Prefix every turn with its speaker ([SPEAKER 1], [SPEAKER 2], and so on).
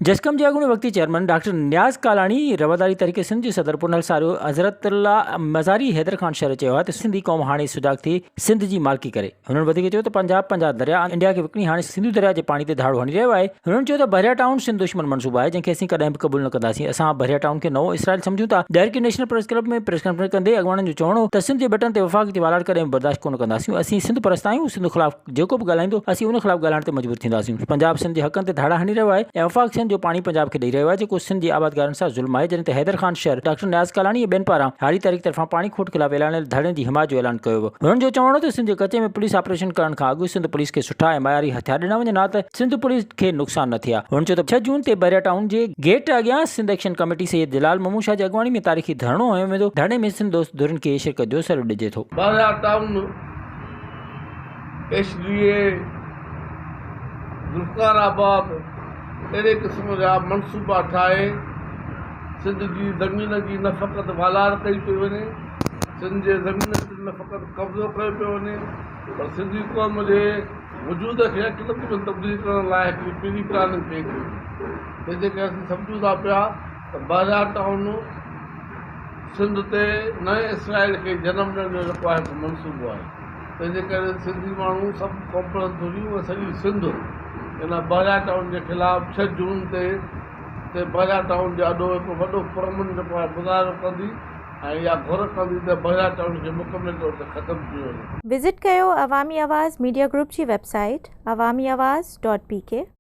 [SPEAKER 1] جسقم جي اڳوڻي وقتي چيئرمين ڊاڪٽر نياز ڪالاڻي، رواداري تحريڪ سنڌ جي صدر پنهل ساريو، حضرت الله مزاري حيدر خان شر چيو آهي ته سنڌي قوم هاڻي سجاڳ ٿي سنڌ جي مالڪي ڪري. هنن وڌيڪ چيو ته پنجاب پنجاب درياء انڊيا کي وڪڻي هاڻي سنڌو درياء جي پاڻي تي ڌاڙو هڻي رهيو آهي. هنن چيو ته بحريا ٽائون سنڌ دشمن منصوبو آهي جنهن کي اسين ڪڏهن به قبول نه ڪنداسين. اسان بحريا ٽائون کي نئون اسرائيل سمجهون ٿا. Daharki national press club ۾ press conference ڪندي اڳواڻن جو چوڻ هو ته سنڌ جي ٻٽن تي وفاق جي والار ڪڏهن به برداشت ڪونه ڪنداسين. اسين سنڌ پرست آهيون سنڌ خلاف جيڪو به ڳالهائيندو اسين ان خلاف ڳالهائڻ تي مجبور ٿينداسين. پنجاب سنڌ جي حقن تي ڌاڙا هڻي رهيو آهي ۽ وفاق سنڌ جو پاڻي پنجاب کي ڏئي رهيو آهي جيڪو سنڌ جي آبادگارن سان ظلم آهي جڏهن ته حيدر خان شر، ڊاڪٽر نياز ڪالاڻي ۽ ٻين پاران هاري تحريڪ طرفان پاڻي کوٽ خلاف اعلانيل ڌرڻي جي حمايت جو اعلان ڪيو ويو. هنن جو چوڻ هو ته سنڌ جي ڪچي ۾ پوليس آپريشن ڪرڻ کان اڳ سنڌ پوليس کي سٺا ۽ معياري هٿيار ڏنا وڃن ها ته سنڌ پوليس کي نقصان نه ٿئي ها. هن چيو ته ڇهه جون تي بحريا ٽائون جي گيٽ اڳيان سنڌ ايڪشن ڪميٽي سيد جلال محمود شاهه جي اڳواڻي ۾ تاريخي ڌرڻو هنيو ويندو، ڌرڻي ۾ سنڌ دوست ڌرين کي شرڪت جو سڏ ڏجي ٿو.
[SPEAKER 2] Bahria town H D A, Zulfiqar Abad اهڙي قسم جا منصوبا ٺاهي سنڌ جي زمين جي نه فقط والار ڪئي پئي وڃي، سنڌ جي زمين تي نه فقط قبضو ڪيو پيو وڃي پر سنڌي قوم جي وجود کي اقليت ۾ تبديل ڪرڻ لاء هڪڙي پري پلاننگ ڪئي پئي وڃي. تنهن جي ڪري اسين سمجهون ٿا پيا ته بحريا ٽائون سنڌ تي نئين اسرائيل کي جنم ڏيڻ جو جيڪو آهي هڪ منصوبو آهي. تنهن جي ڪري سنڌي ماڻهو سڀ قومپرست ڌريون ۽ سڄي سنڌ ان بحريا ٽائون جي خلاف ڇهه جون تي تي بحريا ٽائون جي آڏو هڪ وڏو پرامن جيڪو آهي مظاهرو ڪندي ۽ اها گهر ڪندي ته بحريا ٽائون کي مڪمل طور تي ختم ڪيو وڃي.
[SPEAKER 3] وزٽ ڪيو عوامي آواز ميڊيا گروپ جي website Awami Awaz dot P K.